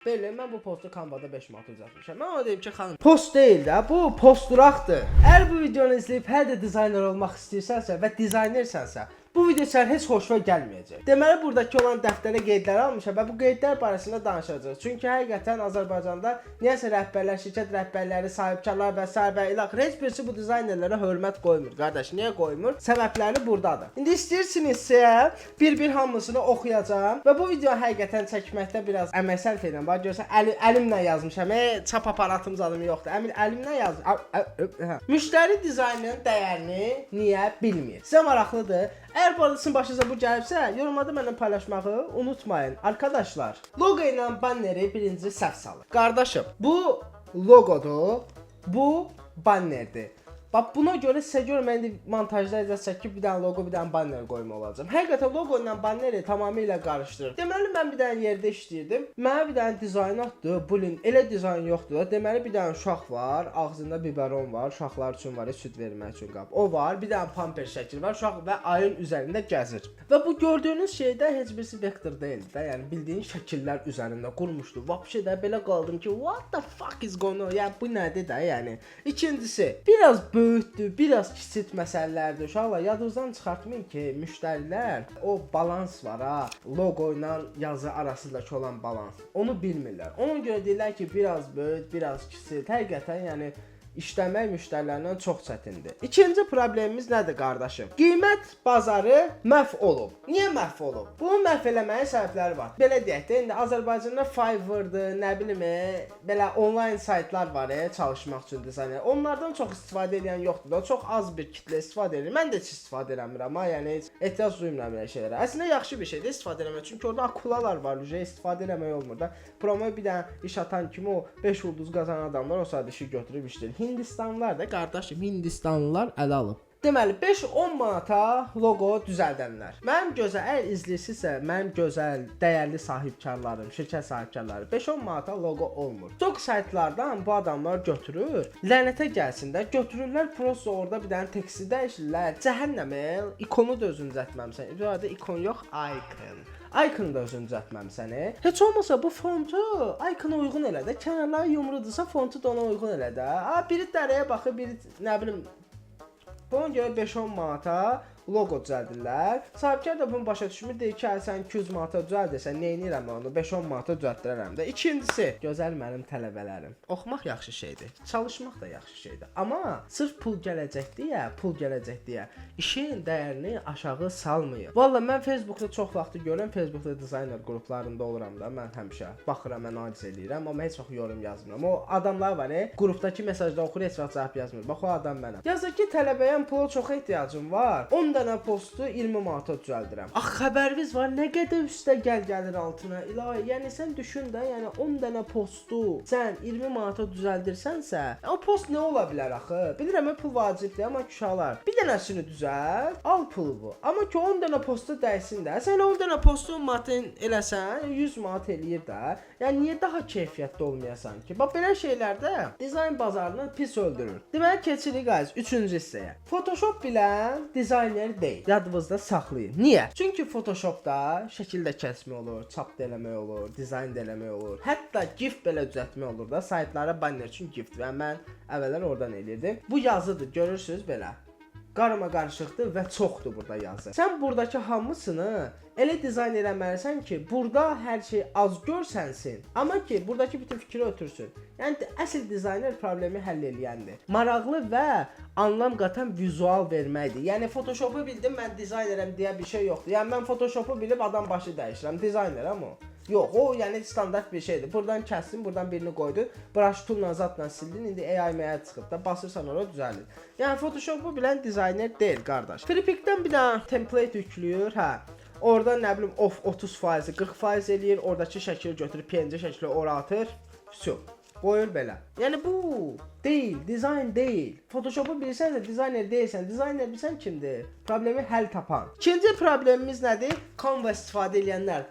Belə mən bu postu Canva-da 5 manat düzəltmişəm. Mən ona deyim ki, xanım, post deyil də, bu posturaqdır. Əgər bu videonu izləyib hələ də dizayner olmaq istəyirsənsə və dizaynersənsə, bu video sənə heç xoşuna gəlməyəcək. Deməli buradakı olan dəftərə qeydlər almışam və bu qeydlər barəsində danışacağıq. Çünki həqiqətən Azərbaycanda niyəsə rəhbərlər, şirkət rəhbərləri, sahibkarlar və sair və ilaxır heç birisi bu dizaynerlərə hörmət qoymur. Qardaş, niyə qoymur? Səbəbləri burdadır. İndi istəyirsinizsə bir-bir hamısını oxuyacağam və bu video həqiqətən çəkməkdə biraz əmək sərf edirəm. Bax görsən əlimlə yazmışam. Çap aparatım zadım yoxdur. Əlimlə yaz. Hə. Müştəri dizaynın dəyərini niyə bilmir? Sizə maraqlıdır? Əgər bu arada sizin başınıza bu gəlibsə, yorumlarda mənimlə paylaşmağı unutmayın. Arkadaşlar, logo ilə banneri birinci səhv salır. Qardaşım, bu logodur, bu bannerdir. Bax buna görə sizə görə mən indi montajda icazə çəkib bir dənə logo, bir dənə banner qoyma olacağam. Həqiqətən logo ilə banneri tamamilə qarışdırır. Deməli mən bir dənə yerdə işləyirdim. Mənə bir dənə dizayn atdı. Bulin elə dizayn yoxdur da. Deməli bir dənə uşaq var, ağzında biberon var, uşaqlar üçün var, süd vermək üçün qab. O var, bir dənə pamper şəkli var, uşaq və ayın üzərində gəzir. Və bu gördüyünüz şeydə heç birisi vektor deyildi də. Yəni bildiyin şəkillər üzərində qurmuşdu. Вообще də belə qaldım ki, what the fuck is going on? Yəni bu nədir də, yəni? İkincisi, biraz böyütdü, biraz kiçik məsələlərdir. Uşaqlar, yadınızdan çıxartmayın ki, müştərilər o balans var ha, loqo ilə yazı arasındakı olan balans. Onu bilmirlər. Ona görə deyirlər ki, biraz böyüt, biraz kiçik. Həqiqətən yəni işləmək müştərilərlə çox çətindir. İkinci problemimiz nədir, qardaşım? Qiymət bazarı məhv olub. Niyə məhv olub? Bunu məhv eləməyin səbəbləri var. Belə deyək də, indi Azərbaycanda Fiverr-dır, nə bilim, belə onlayn saytlar var, çalışmaq üçün dizayner. Onlardan çox istifadə edən yoxdur da. Çox az bir kitlə istifadə edir. Mən də heç istifadə eləmirəm ha, yəni heç ehtiyac duymuram elə şeylərə. Əslində yaxşı bir şeydir istifadə eləmək. Çünki orada akulalar var, ücə istifadə eləmək olmur da. Promo bir dənə iş atan kimi o 5 ulduz qazanan adamlar o saat işi götürüb işləyir. Hindistanlılar da qardaşım, Hindistanlılar ələ alıb. Deməli 5-10 manata loqo düzəldənlər. Mənim gözəl, əgər izləyirsinizsə, mənim gözəl, dəyərli sahibkarlarım, şirkət sahibkarları, 5-10 manata loqo olmur. Çox saytlardan bu adamlar götürür. Lənətə gəlsin də, götürürlər, prosto orada bir dənə teksti dəyişirlər. Cəhənnəmə, ikonu da özün düzəltməmisən. Bu arada ikon yox, icon. Icon da özün düzəltməmisən. Heç olmasa bu fontu icona uyğun elə də. Kənarları yumrudursa fontu da ona uyğun elə də. A, biri dərəyə baxır, biri nə bilim. Buna görə 5-10 manata loqo düzəldirlər. Sahibkar da bunu başa düşmür. Deyir ki, "Əgər sən 200 manata düzəldirsən, nə edirəm mən onu 5-10 manata düzəltdirərəm də." İkincisi, gözəl mənim tələbələrim. Oxumaq yaxşı şeydir. Çalışmaq da yaxşı şeydir. Amma sırf pul gələcək deyə, pul gələcək deyə işin dəyərini aşağı salmayın. Valla mən Facebookda çox vaxtı görürəm, Facebookda dizayner qruplarında oluram da mən həmişə. Baxıram, analiz eləyirəm, amma heç vaxt yorum yazmıram. O adamlar var, qrupdakı mesajda oxuyur, heç vaxt cavab yazmır. Bax o adam mənəm. Yazır ki, tələbəyəm, pula çox ehtiyacım var. 10 dənə postu 20 manata düzəldirəm. Ax xəbəriniz var, nə qədər üstə gəl gəlir altına. İlahi, yəni sən düşün də, yəni 10 dənə postu sən 20 manata düzəldirsənsə, o post nə ola bilər axı? Bilirəm pul vacibdir, amma uşaqlar, bir dənəsini düzəlt, al pulu. Amma ki 10 dənə postu dəysin də. Sən 10 dənə postu 10 manat eləsən, 100 manat eləyir də. Yəni niyə daha keyfiyyətli olmayasan ki? Bax belə şeylərdə dizayn bazarını pis öldürür. Deməli keçirik guys 3-cü hissəyə. Photoshop bilən dizayner deyil. Yadınızda saxlayın. Niyə? Çünki Photoshopda şəkil də kəsmək olur, çap da eləmək olur, dizayn da eləmək olur. Hətta GIF belə düzəltmək olur da, saytlara banner üçün GIF və mən əvvəllər oradan eləyirdim. Bu yazıdır, görürsüz belə. Qarma qarışıqdır və çoxdur burada yazı. Sən buradakı hamısını elə dizayn eləməlisən ki, burada hər şey az görsənsin, amma ki, buradakı bütün fikri ötürsün. Yəni əsl dizayner problemi həll eləyəndir. Maraqlı və anlam qatan vizual verməkdir. Yəni Photoshopu bildim, mən dizaynerəm deyə bir şey yoxdur. Yəni mən Photoshopu bilib adam başı dəyişirəm, dizaynerəm o. Yox, o yəni standart bir şeydir. Buradan kəsdin, buradan birini qoydun, brush tool-la zatla sildin, indi AI məyə çıxıb da basırsan ora düzəlir. Yəni Photoshopu bilən dizayner deyil, qardaş. Freepik'dən bir dənə template yüklüyür, hə. Oradan nə bilim off 30%, 40% eləyir, oradakı şəkili götürüb PNG şəkli ora atır. Vsyo. Qoyur belə. Yəni bu deyil, dizayn deyil. Photoshopu bilsən də dizayner deyilsən. Dizayner bilsən kimdir? Problemi həll tapan. İkinci problemimiz nədir? Canva istifadə edənlər.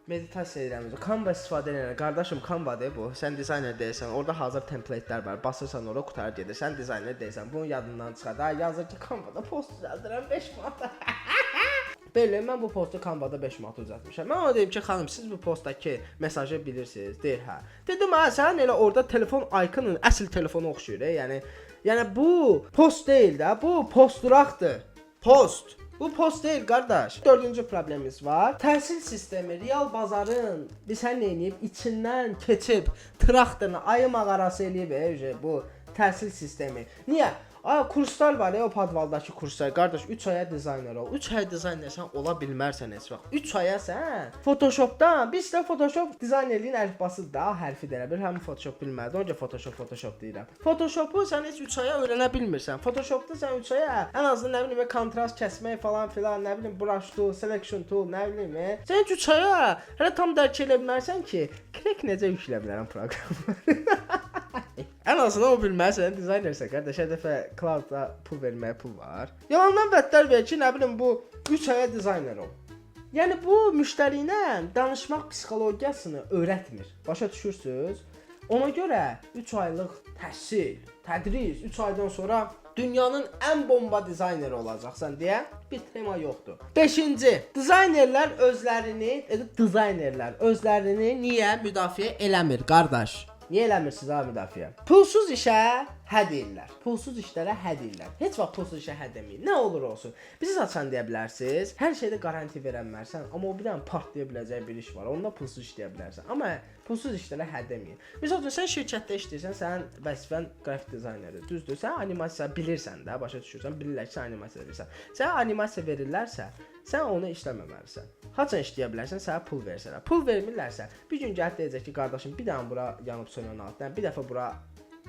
Meditasiya edirəm. Canva istifadə edirəm. Qardaşım, Canva-dır bu. Sən dizayner deyilsən. Orada hazır templatelər var. Basırsan ora, qutarır gedir. Sən dizayner deyilsən. Bunu yadından çıxar. Daha yazır ki, Canva-da post düzəldirəm 5 manata. Belə mən bu postu Canva-da 5 manata düzəltmişəm. Mən ona deyim ki, xanım, siz bu postdakı mesajı bilirsiniz? Deyir, hə. Dedim, hə, sənin elə orada telefon iconun əsl telefona oxşuyur, yəni bu post deyil də, bu posturaqdır. Post. Bu post deyil qardaş. Dördüncü problemimiz var. Təhsil sistemi real bazarın biz sən neyniyib içindən keçib traktorunu ayı mağarası eləyib bu təhsil sistemi. Niyə? Ay kurslar var ya, o podvaldakı kurslar. Qardaş, 3 aya dizayner ol. 3 aya dizaynersən ola bilmərsən heç vaxt. 3 aya sən Photoshopdan, biz də Photoshop dizaynerliyin əlifbası da, hərfi də elə bil, həm Photoshop bilmədi. Ona görə Photoshop deyirəm. Photoshopu sən heç 3 aya öyrənə bilmirsən. Photoshopda sən 3 aya ən azından nə bilim kontrast kəsmək falan filan, nə bilim brush tool, selection tool, nə bilim. Sən heç 3 aya hələ tam dərk eləyə bilmərsən ki, crack necə yükləyə bilərəm proqramı. Ən azından o bilməlisən, dizaynersən qardaş, hər dəfə cloud-da pul verməyə pul var. Yalandan vədlər ver ki, nə bilim bu 3 aya dizayner ol. Yəni bu müştəri ilə danışmaq psixologiyasını öyrətmir. Başa düşürsüz? Ona görə 3 aylıq təhsil, tədris, 3 aydan sonra dünyanın ən bomba dizayneri olacaqsan deyə bir tema yoxdur. 5-ci, dizaynerlər özlərini, dizaynerlər özlərini niyə müdafiə eləmir qardaş? Niyə eləmirsiniz ha müdafiə? Pulsuz işə hə deyirlər. Pulsuz işlərə hə deyirlər. Heç vaxt pulsuz işə hə deməyin. Nə olur olsun. Bizi saçan deyə bilərsiniz. Hər şeydə qaranti verənmərsən, amma o bir dənə partlaya biləcək bir iş var. Onda pulsuz işləyə bilərsən. Amma pulsuz işlərə hə deməyin. Məsəl üçün sən şirkətdə işləyirsən, sənin vəzifən qrafik dizaynerdir. Düzdür? Sən animasiya bilirsən də, başa düşürsən? Bilirlər ki, sən animasiya bilirsən. Sənə animasiya verirlərsə, sən onu işləməməlisən. Haçan işləyə bilərsən, sənə pul versələr. Pul vermirlərsə, bir gün gəlib deyəcək ki, qardaşım, bir dənə bura yanıb sönən at, bir dəfə bura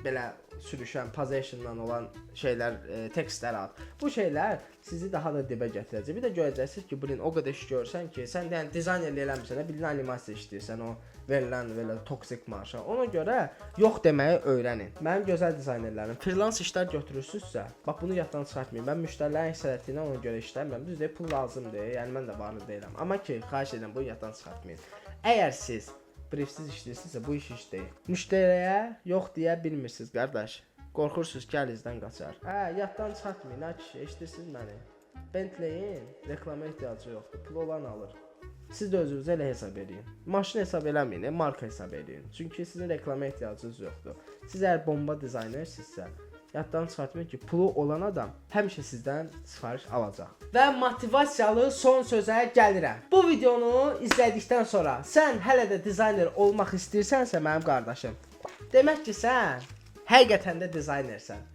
belə sürüşən positiondan olan şeylər, tekstlər at. Bu şeylər sizi daha da dibə gətirəcək. Bir də görəcəksiniz ki, blin, o qədər iş görsən ki, sən də yəni dizaynerlik eləmirsən, bildiyin animasiya işləyirsən o verilən belə toksik maaşa. Ona görə yox deməyi öyrənin. Mənim gözəl dizaynerlərim, freelance işlər götürürsünüzsə, bax bunu yaddan çıxartmayın. Mən müştərilərin əksəriyyətinə ona görə işləmirəm. Düzdür, pul lazımdır. Yəni mən də varlı deyiləm. Amma ki, xahiş edirəm bunu yaddan çıxartmayın. Əgər siz briefsiz işləyirsinizsə, bu iş iş deyil. Müştəriyə yox deyə bilmirsiniz qardaş. Qorxursunuz ki, əlinizdən qaçar. Hə, yaddan çıxartmayın ha kişi, eşidirsiniz məni. Bentley-in reklama ehtiyacı yoxdur. Pulu olan alır. Siz də özünüzə elə hesab eləyin. Maşın hesab eləməyin, marka hesab eləyin. Çünki sizin reklama ehtiyacınız yoxdur. Siz əgər bomba dizaynersinizsə, yaddan çıxartmayın ki, pulu olan adam həmişə sizdən sifariş alacaq. Və motivasiyalı son sözə gəlirəm. Bu videonu izlədikdən sonra sən hələ də dizayner olmaq istəyirsənsə mənim qardaşım, demək ki, sən həqiqətən də dizaynersən.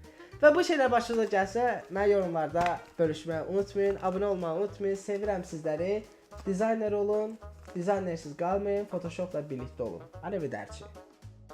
Və bu şeylər başınıza gəlsə, mənə yorumlarda bölüşməyi unutmayın, abunə olmağı unutmayın. Sevirəm sizləri. Dizayner olun, dizaynersiz qalmayın, Photoshopla birlikdə olun. Arrivederci.